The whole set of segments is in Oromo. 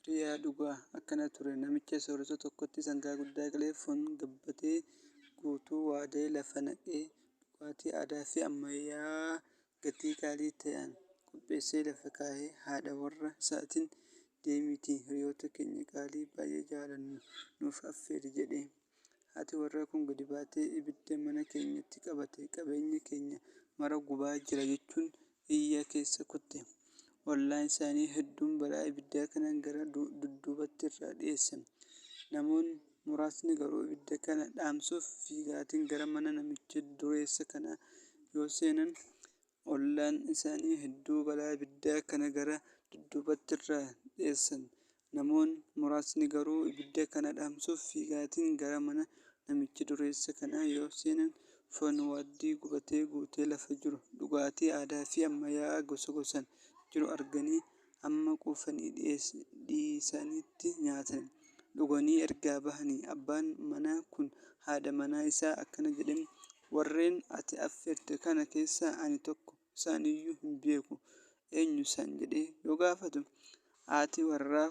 Hiriyaa Dhugaa Akkana ture, namicha sooressa tokkotu sangaa guddaa qalee, foon gabbate guutuu waadee lafa naqee, dhugaatii aadaafi ammayyaa gatii qaalii ta'an qopheessee lafa kaahee haadha warraa isaatiin "deemiitii hiriyoota keenya qaalii baay'ee jaalannu nuuf affeeri" jedheen. Haati warraa kun gadi baatee "Ibiddi mana keenyatti qabatee qabeenya keenya mara gubaa jira" jechuun iyya keessa kutte. Ollaan isaanii hedduun balaa ibiddaa kana gara dudduubatti irraa dheessan. Namoonni muraasni garuu ibidda kana dhaamsuuf fiigaati gara mana namicha dureessa kanaa yoo seenan. Ollaan isaanii hedduun balaa ibiddaa kana gara dudduubatti irraa dheessan. Namoonni muraasni garuu ibidda kana dhaamsuuf fiigaati gara mana namicha dureessa kanaa yoo seenan, foon waaddii gubatee guutee lafa jiru, dhugaatii aadaafi ammayyaa gosa gosaan jiru arganii hamma quufan dhiisaniiti nyaatanii, dhuganii erga bahanii abbaan manaa kun haadha manaa isaan akkana jedheen "warreen ati affeerte kana keessaa ani tokko isaaniiyyuu hin beeku eenyu isaan?" jedhee yoo gaafatu, haati warraa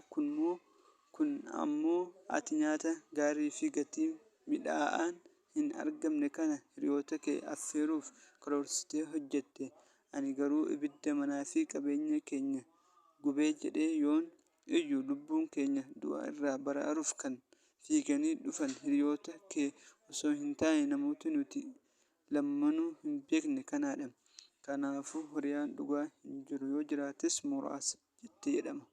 kun ammoo "ati nyaata gaariifi gatii miidhaan hin argamne kana hiriyoota kee affeeruuf karoorsitee hojjette, ani garuu ibiddi manaafi qabeenya keenya gube jedhee yoon iyyu lubbuu keenya du'a irraa baraaruuf kan fiiganii dhufan hiriyoota kee osoo hin taane namoota nuti lamaanuu hin beekne kanadha. Kanaafuu hiriyaan dhugaa hin jiru, yoo jiraates muraasa" jette jedhama.